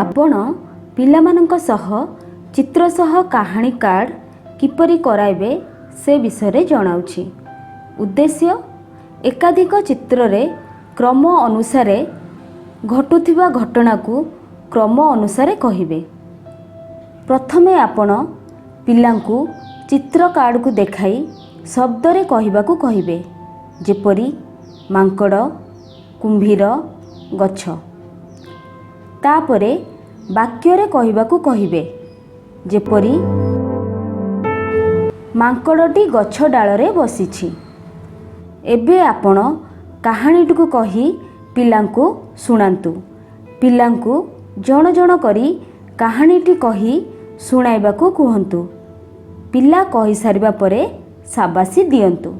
ଆପଣ ପିଲାମାନଙ୍କ ସହ ଚିତ୍ର ସହ କାହାଣୀ କାର୍ଡ଼ କିପରି କରାଇବେ, ସେ ବିଷୟରେ ଜଣାଉଛି। ଉଦ୍ଦେଶ୍ୟ: ଏକାଧିକ ଚିତ୍ରରେ କ୍ରମ ଅନୁସାରେ ଘଟୁଥିବା ଘଟଣାକୁ କ୍ରମ ଅନୁସାରେ କହିବେ। ପ୍ରଥମେ ଆପଣ ପିଲାଙ୍କୁ ଚିତ୍ର କାର୍ଡ଼କୁ ଦେଖାଇ ଶବ୍ଦରେ କହିବାକୁ କହିବେ, ଯେପରି ମାଙ୍କଡ଼, କୁମ୍ଭୀର, ଗଛ। ତାପରେ ବାକ୍ୟରେ କହିବାକୁ କହିବେ, ଯେପରି ମାଙ୍କଡ଼ଟି ଗଛ ଡାଳରେ ବସିଛି। ଏବେ ଆପଣ କାହାଣୀଟିକୁ କହି ପିଲାଙ୍କୁ ଶୁଣାନ୍ତୁ। ପିଲାଙ୍କୁ ଜଣ ଜଣ କରି କାହାଣୀଟି କହି ଶୁଣାଇବାକୁ କୁହନ୍ତୁ। ପିଲା କହିସାରିବା ପରେ ସାବାସୀ ଦିଅନ୍ତୁ।